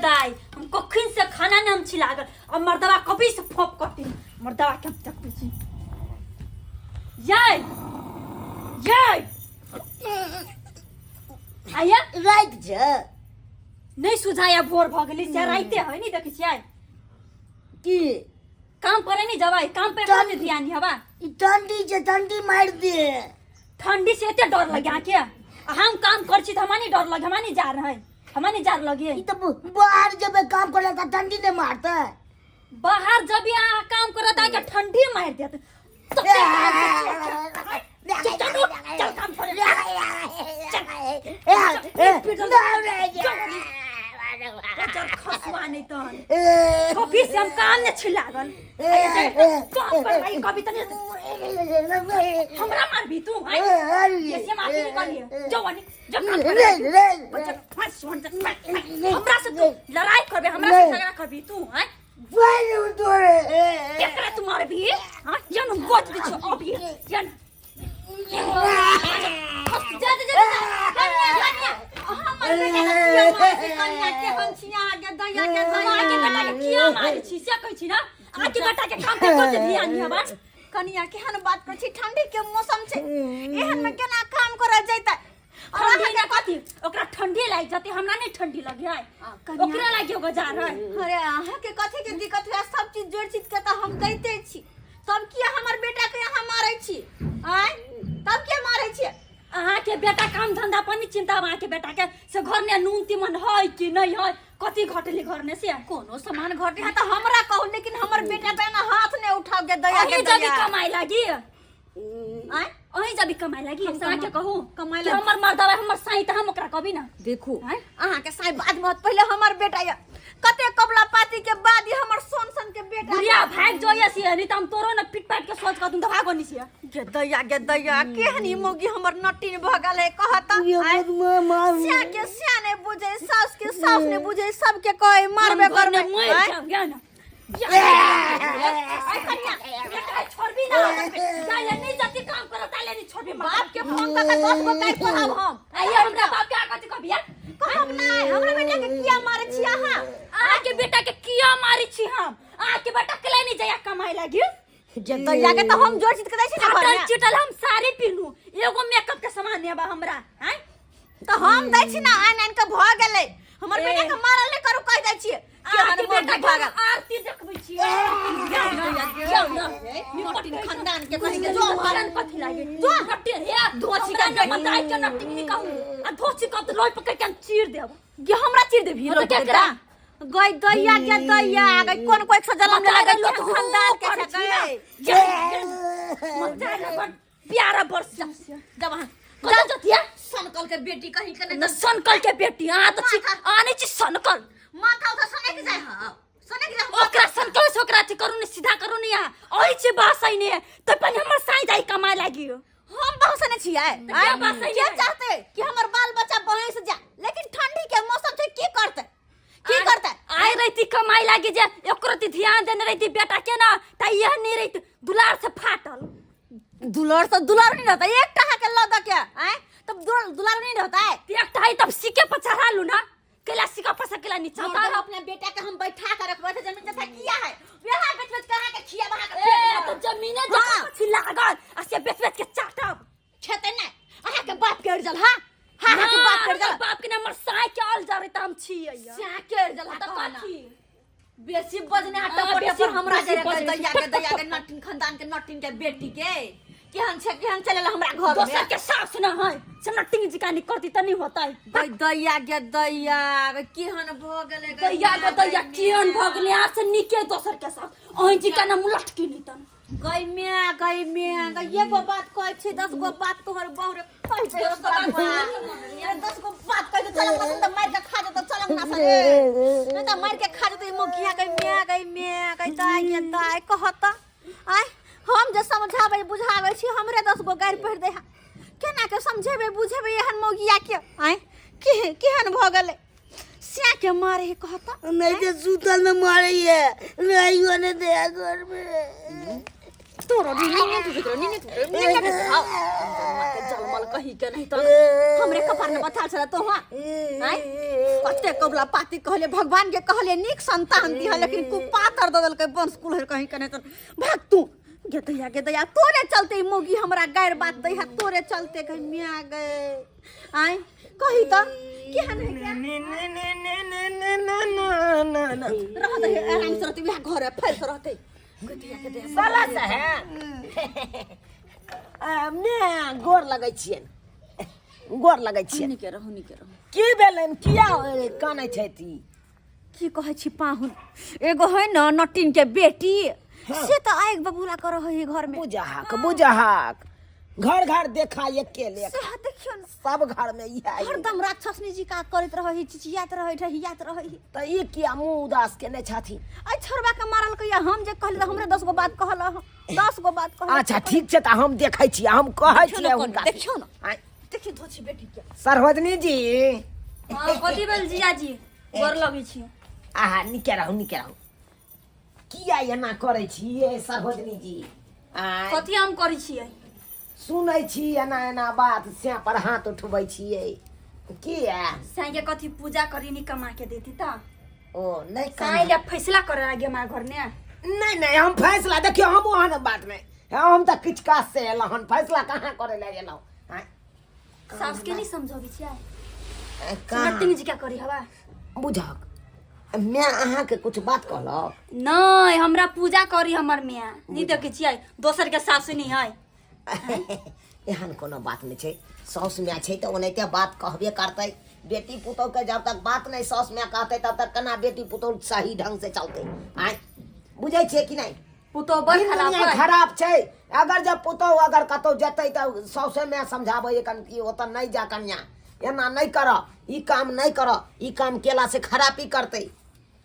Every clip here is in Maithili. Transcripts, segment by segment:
दाई हम कखन से खाना ने हम छी लागल अब मर्दवा कभी से फोप करती मर्दवा के हम देखबै छी। याय याय आया। राति छै। नहीं सुझाया, भोर भ गेलै से राइते है नहीं देखै छियै। की काम करे नहीं जबै, काम पे चल। नहीं ध्यान नहीं हवा। ई ठंडी छै, ठंडी मारि दे। ठंडी से एते डर लगे अहाँके? आ हम काम कर छी त हमरा नहीं डर लगे, हमरा नहीं जा रहे, हमरा नहीं जार लगे। ई तऽ बाहर जेबै काम करे तऽ ठंडी नहि मारतै। बाहर जब अहाँ काम करत अहाँके ठंडी मारि देत। चल चल चल काम करे। चल खसुआ नहीं तहन कभी से हम काम नहीं छी लागल काम कर भाई, कभी तनी हमरा मारबी तू हैं? ऐसे मारबी निकलिए जवानी जब काम करे बच्चा फंस सुन। हमरा से तू लड़ाई करबे, हमरा से झगड़ा करबी तू हैं? केकरा तू मारबी? हां जन हम गोच दै छियौ अभी जन। जा जा जा। कनिया, हमर बेटा के किया मारै छी? कनिया, केहन छी अहाँके दैया के हम आके दैया? बेटा के किया मारै छी से कहै छी ना? आके बेटा के काम पे कोई ध्यान नहीं हवा। कनिया, केहन बात करै छी? ठंडी के मौसम छै, एहन में केना काम करल जैतै? और ठंडी अहाँके ना कथी, ओकरा ठंडी लागि जते, हमरा नहीं ठंडी लगे है। कनिया। ओकरा लागि ओकरा जा रहा है। अरे, अहाँके कथी के दिक्कत है? सब चीज जोड़ चीज के तऽ हम दैते छी, तब किया हमर बेटा के अहाँ मारै छी? आँय, तब किया मारै छी? अहाँके बेटा काम धंधा पर नहीं चिंता। अहाँके बेटा के से घर में नून तीमन है कि नहीं है, कथी घटले घर में से? कोनो सामान घटे है तऽ हमरा कहू, लेकिन हमर बेटा पे ना हाथ नहीं उठाओ के दया के अहीं जब दया। कमाए लागी। आँय? अहीं जब कमाए लागी हम से अहाँके कहू कमाए कि लागी। हमर मर्दवा हमर साई तऽ हम ओकरा कहबी ना। देखू। आँय? अहाँके साई बाद में होत, पहिले हमर बेटा ये कते कबला पाती के बाद ये हमर सोन सन के बेटा। बुढ़िया भाग जो ये से, नहीं तो हम तोरो ना पिट पाट के सोच कर तुम दबा गोनी से। गे दैया, गे दैया, केहन ई मौगी हमर नटिन भऽ गेल है कहत? आँय? सिया के सिया नहीं बुझे, सास के सास नहीं बुझे, सबके कहे मारबे हम घर में करबे। मर आँय? जाऊं गया ना। छोड़बी ना, जाइले नहीं जाती काम करो ताले नहीं छोड़बी। बाप के फोन कऽ के 10 गो गारि पढ़ब हम। आइए हमरा बाप के आगे कभी यार। कहब नहि, हमरा बेटा के किया मारै छी अहाँ? अहाँ के बेटा के किया मारी छी हम? अहाँ के बेटा के नहीं जाया कमाए लागी। जे दैया के तऽ हम जोड़ चित के दै छी ने फाटल घरमे। चिटल हम साड़ी पीनू, एगो मेकअप के सामान नेबा हमरा हैं? तऽ हम दै छी ने आनि आनि के, भऽ गेलै। हमर ए। बेटा के मारल नहि करू, कहि दै छियै। अहाँ के केहन बेटा मौगी के हम भागल। आरती देखबै छी। जाउ ना, जाउ ना। नटिन खानदान के कहि के जो जो हरन कथी लागे जो नट्टी हे धोची हमरा के न बताइ के नट्टी नहीं कहू आ धोची कब तो लोई पकड़ के हम चीर देब। गे, हमरा चीर देबही? हाँ, तऽ केकरा? गई दैया के दैया, गई कोन कोई से जन्म मचाइ लेलक? लोक केहन खानदान के करै छै छी ना। गई? मचाइ लोक प्यारा बरस जब अहाँ कतऽ जतिया। सनकल के बेटी कहीं के न नहीं। सनकल के बेटी अहाँ तऽ छी, अहाँ नहि छी सनकल। माथा उठा सनक जाय हँ, सनक जाय। ओकरा सनकल से ओकरा अथी करू ने, सीधा करू ने। यहाँ अहि छै बासै ने तऽ पहिने हमर साई जाई कमाए लागी। हम बहसने छियै? तऽ के बहसै के छै? चाहते कि हमर बाल बच्चा बहस जाए, लेकिन ठंडी के मौसम छै, की करते, की करते? आइ रहती कमाई लागी जे एकरो ती ध्यान देने रहती बेटा के ना त यह नहीं रहती दुलार से फाटल। दुलार से दुलार नहीं रहता एक टहा के लद के आए तब दुलार नहीं रहता है। ते एकटा है तब सिके पर चढ़ा लू ना, कैला सिका पर से कैला नीचा मर्दन उतार। अपने बेटा के हम बैठा के रखबै त जमीन जथा किया है, वहाँ बेच बेच के अहाँ के खिया वहाँ के ए पेट तो भरब। जमीने जथा छी लागल आ से बेच बेच के चाटब। खेते नहीं अहाँ के बाप के अरजल। हाँ हाँ, अहाँ के बाप के अरजल। बाप के नंबर साई के आल जा रहे त हम छी स्या के अरजल। त कथी बेसी बजने आ हाँ, टपर बेसी- टपर हमरा बेसी जे बजने। दैया के दैया के नटिन खानदान के नटिन के बेटी के केहन छै, केहन चलेला हमरा घर में। दोसर के सास न है से नटिंग जी का नहीं करती त नहीं होता है। गई दैया गे दैया, गे केहन भ गेलै गे। दैया गे दैया, केहन भऽ गेलै? यहाँ से नीके दोसर के सास अहीं जी का ना मुलटकी नहीं तन। गई म्या, गई म्या, गई एगो बात कहै छी, 10 गो बात तोहर बहु रे कहि दे। 10 गो बात कहि दे। चलक ना त मारि के खा जेतौ, चलक ना सरे, नहीं त मारि के खा जेतौ ई मुखिया। गई म्या, गई म्या, गई दाइ गे दाइ, कहत आय हम जे समझाबै बुझाबै छी, हमरे 10 गो गारि पढ़ि दे। केना के समझेबै बुझेबै एहन मौगिया के? आय, के केहन भऽ गेलै? स्या के मारे है कहता। नहीं तो सूतल में मारे है, नहीं होने दे घर में। तोरो निन्ने टूटैत रहो, निन्ने टूटैत रहो, निन्ने टूटैत रहो। के जलमल कही के नहीं तो हमरे कपार में बथाल छला तो वहाँ आय कते कबला पाती कहले भगवान के कहले नीक संतान दिह लेकिन कुपातर दऽ देलकै वंश कुलहर कहीं के नहीं तो भाग तू गे दैया गे दैया तोरे चलते ई मौगी हमरा गैर बात दै है तोरे चलते कहीं मिया गए आय कही त केहन है क्या रह दे आराम से रहते वहाँ घर है फैल से रहते गे दैया गे दैया साला साहेब मैं गोर लगै छियनि गोर लगै छियनि नीके रहू नीके रहू की भेलनि किया कानै छथि की कहै छी पाहुन एगो है न नटिन के बेटी से तऽ आगि बबूला कर है घर में बुझहाक बुझहाक घर घर देखा एके लेखा सएह देखियौ न सब घर में इएह है। हरदम राक्षसनी जी का करैत रहै चिचियात रहै ठहियात रहै तऽ ई किया मुँह उदास केने छथिन अइ छोड़बा के मारल कहिया हम जे कहली तऽ हमरे 10 गो बात कहल 10 गो बात कहल अच्छा ठीक छै तऽ हम देखै छियै हम कहै देखियौ छियै ने कोन- हुनका देखियौ ने। आँय, देखियौ धोछी बेटी के सरोजनी जी हाँ कथी भेल जीजाजी गोर लगै छी आहा नीके रहू नीके रहू किया एना करै छियै सरोजनी जी आँय, कथी हम करै छियै सुनै छी एना एना बात से पर हाथ उठबै छियै किया साई के कथी पूजा करी नी कमा के देती त ओ नहि साई ले फैसला करे आगे हमारा घर ने नहि नहि हम फैसला देखियौ हम ओहन बात नहि हम तऽ किछु काज से एलहुँ हन फैसला कहाँ करै लए एलहुँ आँय, सास के नहीं समझाबी छियै कहाँ नटिंग जी क्या करी हवा बुझक मैं अहाँके कुछ बात कहलक नहीं हमरा पूजा करी हमर मियाँ नहीं देखे छियै दोसर के सासु नहीं है एहन कोनो बात नहि छै साउस माय छै तऽ ओनाहिते बात कहबे करतै बेटी पुतोहके जब तक बात नहि साउस माय कहतै तब तक केना बेटी पुतोह सही ढंग से चलतै आँय बुझै छियै कि नहि पुतोह बड़ ई खराब दुनिया है खराब छै अगर जब पुतोह अगर कतौ जेतै तऽ साउसे माय समझाबै कन कि ओतऽ नहि जा कन्या एना नहि कर ई काम नहि कर ई काम केला से खरापी करतै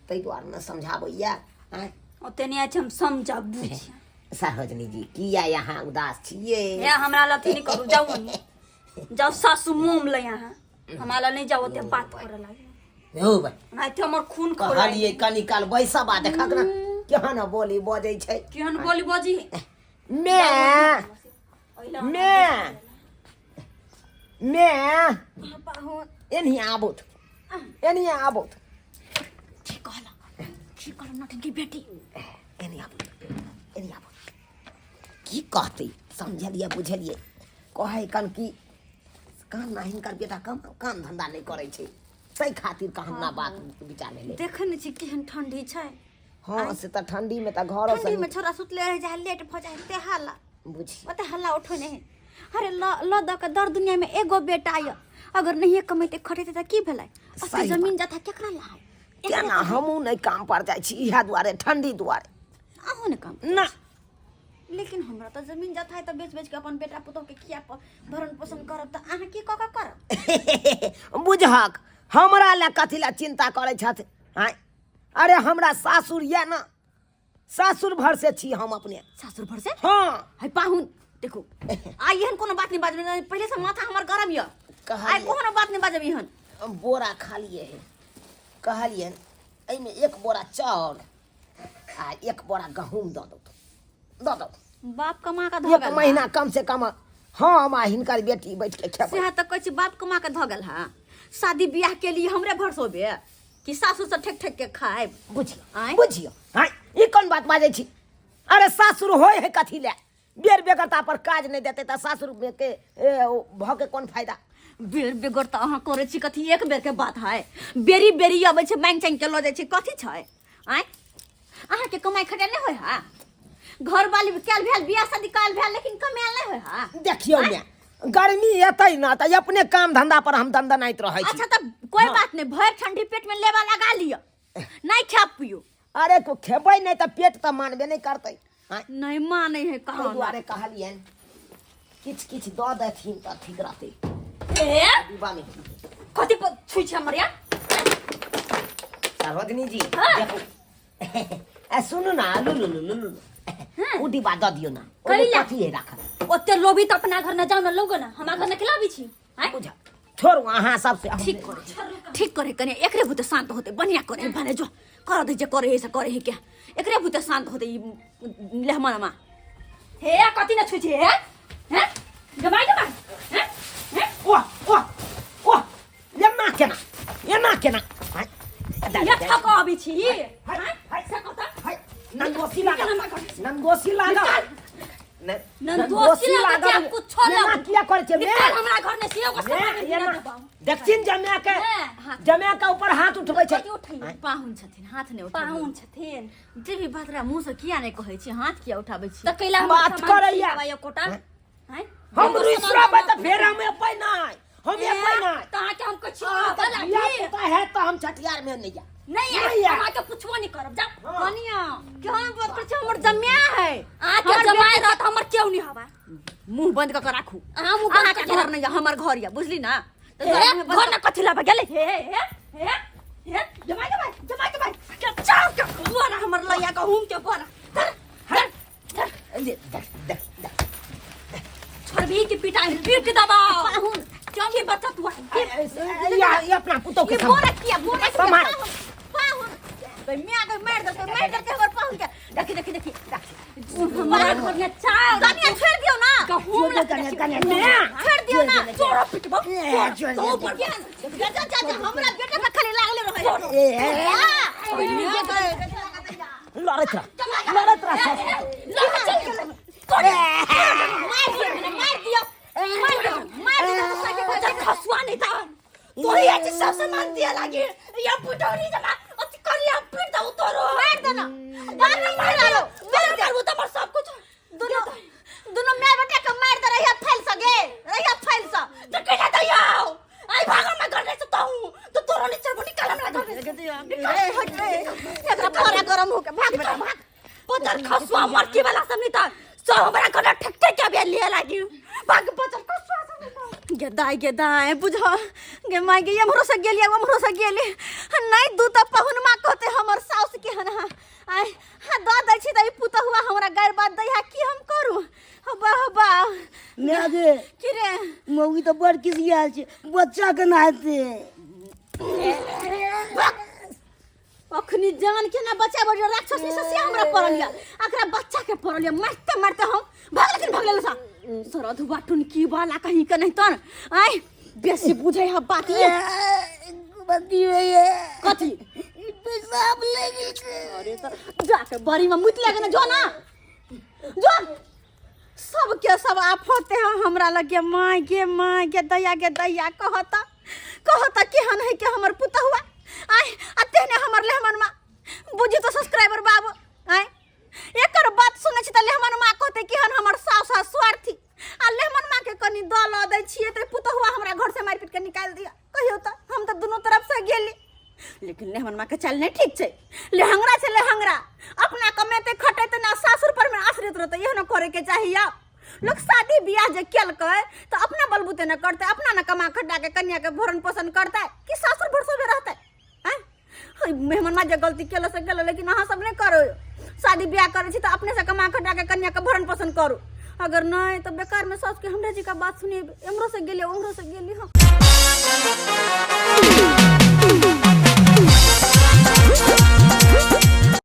ताहि दुआरे ने समझाबैया आँय ओते नहीं छै हम समझब बुझ सरोजनी जी किया यहाँ उदास छियै हे हमरा लथी नहीं करू जाउ ओने। जाउ सासु मोम ले यहाँ हमरा लग नहीं जाउ ओते बात करे लागे हौ भाइ नहीं तो हमर खून खोला कहलियै कनी काल बैसब आ देखक ने केहन बोली बजै छै केहन बोली बजी मे मे मे एनही आबुत एनही आबुत ठीक कहला ठीक कहला नटिन की बेटी एनही आबुत एनही आबुत की कहतै समझलियै बुझलियै कहै कन की काम ना हिनकर बेटा कम काम धंधा नहि करै छै ताहि खातिर कहना बात विचार भेलै देखै नहि छी केहन ठंडी छै हँ से तऽ ठंडी मे तऽ घरो ठंडी में छोरा सुतले रह जाए लेट भऽ जाए ते हल्ला बुझी ओते हल्ला उठो नहीं अरे ल ल द के दर दुनिया में एगो बेटा य अगर नहीं कमेते खटेते त की भेलै ओते सही जमीन जथा केकरा लाए केना हमहूँ नहि काम पर जाइ छी इएह दुआरे ठंडी दुआरे अहूँ ने काम ना लेकिन हमरा तऽ जमीन जथा है तऽ बेच बेच के अपन बेटा पुतोह के खिया भरण पोषण करब तऽ अहाँ की कऽ कऽ करब बुझहक हमरा लए कथी लए चिन्ता करै छथि आँय अरे हमरा सासुर यऽ ने सासुर भर से छी हम अपने सासुर भर से हँ है पाहुन देखू आइ एहन कोनो बात नहीं बाजब पहिले से माथा हमर गरम यऽ कहलियै। आइ कोनो बात नहीं बाजब एहन बोरा खालिए है कहलियनि एहिमे एक बोरा चाउर आ एक बोरा गहूँम दऽ दौ दऽ दौ बाप कमा के धऽ एक गेल महीना कम से कम हम आ हिनकर बेटी बैठ के खेबै सेहा तऽ कहै छी बाप कमा के धऽ गेल हँ शादी बियाह के लिए हमरे भरसोबे कि सासुर से ठेक ठेक के खाएब बुझियौ आँय? बुझियौ आँय ई कोन बात बाजै छी अरे सासुर होइ है कथी लए बेर बेगरता पर काज नहि देतै तऽ सासुर के भऽ के कोन फायदा बेर बेगर तऽ अहाँ करै छी कथी एक बेर के बात है बेरी बेरी अबै छै मांगि चांगि के लऽ जाइ छै कथी छै आँय अहाँके कमाइ खटाइ नहि होइ है घर वाली कयल भेल बियाह शादी कयल भेल लेकिन कमायल नहि होइ है देखियौ ने गर्मी एतै ने तऽ अपने काम धंधा पर हम दनदनाइत रहै छी अच्छा तऽ कोई बात नहीं भरि ठंडी पेट में लेबा लगा लिअ नहीं खायब पियो अरे को खेबै नहि तऽ पेट तऽ मानबे नहि करतै आँय, नहीं माने है ताहि कहाँ दुआरे कहलियनि किछु किछु दऽ देथिन तऽ ठीक रहतै ए डिब्बामे कथी पर छुई छै हमर यार सरोजनी जी हाँ। देखू ए सुनू ना लू लू लू लू लू ओ डिब्बा दऽ दियौ ना ओहिमे करी ला। कथी है राखल ओते लोभी तऽ अपना घर न जाउ न लोगो न हमरा घर न खिलाबी छी आँय? बुझा छोड़ू अहाँ सबसे हम ठीक करे ठीक करे कने एकरे भूते शांत होते बढ़िया करे भने जो कर दे जे करे है से करे है क्या एकरे भूते शांत होते ई लेहमनमा हे कथी न छुछे हे हैं जमाई जमाई हैं हैं ओ ओ ओ एना केना एना केना हाय, ये ठक अबै छी हाय, हैं हाय, से कहता हाय, नंदोसी लागल निकाल हमरा घर से। नंदोसी लागल नंदोसी लागल, जे कुछो एना लागल। किया करै छै निकाल हमरा घर में से ओकर सामान मे, नहीं एना देबौ देखथिन जमाय के हाँ। जमाय के ऊपर हाथ उठबै छै कथी उठैया पाहुन छथिन हाथ नहि उठबै पाहुन छथिन जे भी बात रहा मुँह से किया नहि कहै छी हाथ किया उठाबै छी तऽ कैला बात करैया। एकोटा हैं हम रुसि रहबै तऽ फेर हम एबै नहि हम एबै नहि तऽ अहाँके हम किछु अहाँ तऽ आबऽ धिया लागी पुता है तऽ हम छठियार में नहि जायब नहीं नहीं आयब, आयब। हम अहाँके पुछबो नहीं करब जाओ कनिया केहन बात करै छी हमर जमिया है अहाँके हमर जमाए रहत हमर केओ नहीं हवा मुंह बंद कऽ के राखू अहाँ मुँह बंद अहाँके कऽ के घर नहि यऽ हमर घर यऽ बुझली ना तऽ हे, दुआरे मुँह बंद घर न कथी लाबऽ गेलै हे हे हे हे जमाए जमाए जमाए जमाए के चाव के बोरा हमर लैया गहूम के बोरा धर धर धर ले, देख देख देख छोड़बी की पिटाई पीट दबाओ पाहुन क्यों की बचत हुआ ये अपना पुतोह के ये बोरा किया बोरा किया सम्हार। पाहुन पाहुन तो मियाँ के मार देलकै मार देलकै हमर पाहुन के देखी देखी देखी हमारा घर में चाव कनिया छोड़ दियौ ना गहूम जो कनिया कनिया छोड़ दियौ ना तोरा पिटबो ए, छोड़ तो दियौ। ऊपर जा जा जा जा, हमरा बेटा के खाली लागले रहै ए, लड़ैत रह लड़ैत रह सास। लगा चल गेलै मार दियौ मार दियौ मार दियौ मार दियौ बचत खसुआ नहीं था तोरी आज सब सामान दिया लागे या पुटौरी जमा अति करिया पीट दऊ तोरो मार दे ना मार मार मार मार मार तो हमर सब कुछ दुनो दुनो माय बेटा के मार दे रहिया फैल सगे रहिया फैल स तो कैला दइयो आई भागो मैं घर नहीं सकता हूं तो तोरो नहीं चढ़बो निकाल हमरा घर से ए हट रे एकरा पारा गरम हो के भाग बेटा भाग पचर खसुआ मरकी वाला सब नहीं था सब हमरा घर ठक ठक के बे लिए लागी भाग पचर खसुआ सब नहीं था गे दाय गे दाय बुझ गे माय गे एम्हरो से गेली ओम्हरो से गेली नहीं दू तऽ पहुन माँ कहते हमर साउस के हन हा आय हाँ दऽ दै छी तऽ ई पुतहुआ हमरा गैर बात दै हा की हम करू हबा हबा माय गे की रे मौगी तऽ बड़ किसियाल छै बच्चा के नाते अखनी जान के ना बचाबै जो राक्षस से से हमरा पड़ल या अकरा बच्चा के पड़ल या मारते मारते हम भाग लेकिन भाग लेला सा सरधुआ टुनकी वाला कहीं के नहीं तन आय बेसी बुझै ह बात ये बंदी है कथी पेशाब लगी छै अरे त जाके बड़ी में मुत लगे ना जो ना जो सबके सब आफते हैं हमरा लगे माय गे माय गे दैया गे दैया कहता कहता केहन है के हमर पुतहुआ आय आ तेहने हमर लेहमन माँ बुझी तो सब्सक्राइबर बाबू आय एकर बात सुनै छी तऽ लेहमन माँ कहते केहन हमर साउस आ स्वार्थी आ लेहमन माँ के कनी दऽ लऽ दै छियै तऽ पुतहुआ हमरा घर से मारि पीट के निकालि दिया कहियो तऽ हम तऽ दुनू तरफ से गेली लेकिन लेहमन माँ के चाल नहीं ठीक छै लेहंगरा छै लेहंगरा अपना कमेते खटेते ना सासुर पर में आश्रित रहते यह ना करे के चाहिए लोग शादी बियाह जे केलकै तऽ अपना बलबूते न करते अपना न कमा खटा के कन्या के भरण पोषण करते कि सासुर भरसो में रहते हैं मेहमान माँ जे गलती केलो से केलो लेकिन अहाँ सब नहीं करो शादी बियाह करै छी तऽ अपने से कमा खटा के कन्या के भरण पोषण करू अगर नहीं तो बेकार में सास के हमरे जी का बात सुनिए एमरो से गेली ओमरो से गेली हम।